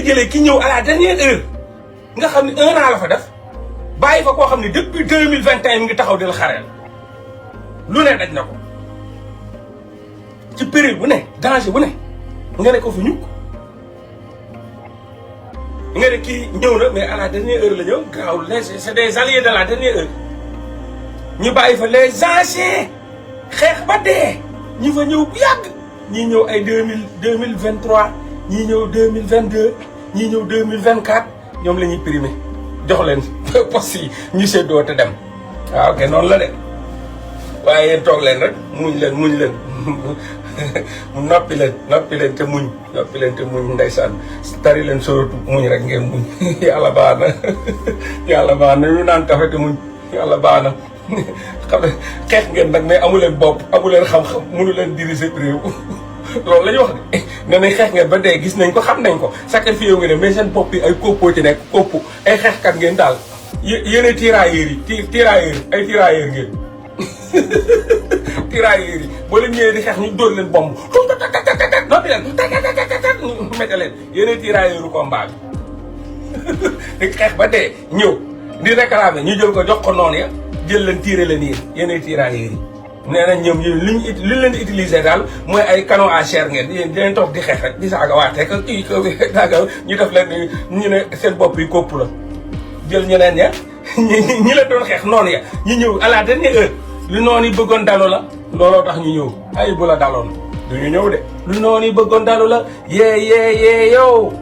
jëlee ki ñëw à la dernière heure nga xam ne 1 an la fa def bàyyi fa koo xam ne depuis 2021 mi ngi taxaw di la xareel lu ne daj na ko ci période bu ne danger bu ne nga ne ko fi ñukk nga ne kii ñëw na mais à la dernière heure la ñëw gaaw c'est des alliés de la dernière heure ñu bàyyi fa les anciens xeex ba dee ñi fa ñëw bu yàgg ñii ñëw ay 2023 ñii ñëw 2022 ñii ñëw 2024 ñoom la ñuy primé jox leen poste yi ñu séddoo te dem waaw ok noonu la de waaye yéen toog leen rek muñ leen noppi leen te muñ ndeysaan tari leen sorotu muñ rek ngeen muñ yàlla baax na ñu naan kafe te muñ yàlla baax na xam ne xeex ngeen nag mais amu leen bopp amu leen xam-xam mënu leen diriger réew loolu la ñu wax de nee nañ xeex ngeen ba dee gis nañ ko xam nañ ko sacrifié wu ngeen ne mais seen bopp yi ay koppoo ci nekk kopp ay xeexkat ngeen daal yéen ay tirailleurs yi ay tirailleurs ngeen tirailleurs yi boo leen ñëwee di xeex ñu dóor leen bomb noppi leen métte leen yéen ay tirailleurs combat bi di xeex ba dee ñëw di réclamer ñu jël ko jox ko noonu ya jël leen tiire leen yéen ay tirailleurs yi nee nañ ñoom yéen li leen di utiliser daal mooy ay canon à chair ngeen yéen di leen toog di xeex rek di saaga waatee que kii saaga ñu def leen ñu ne seen bopp yi kopp la jël ñeneen ya ñi la doon xeex noonu ya ñu ñëw à la dernière heure lu noonu yi bëggoon dalu la looloo tax ñu ñëw ay bu la daloon du ñu ñëw de lu noonu yi bëggoon dalu la yee yow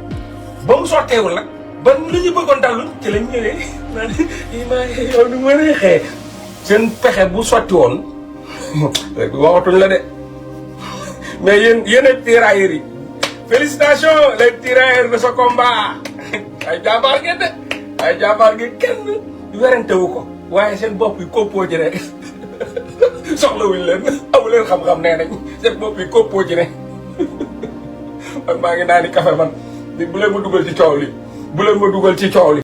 ba mu sotteewul nag ba lu ñu bëggoon dalu ci lañ ñëwee naan maa yow du ma neexee seen pexe bu sotti woon waxatuñ la de mais yéen ay tirailleurs yi félicitations les tirailleurs de ce combat ay jàmbaar ngeen de ay jàmbaar ngeen kenn werantewu ko waaye seen bopp yi koppoo ci ne soxlawuñ leen amu leen xam-xam nee nañ seen bopp yi koppoo ci ne man maa ngi naa ni café man bu leen ma dugal ci coow li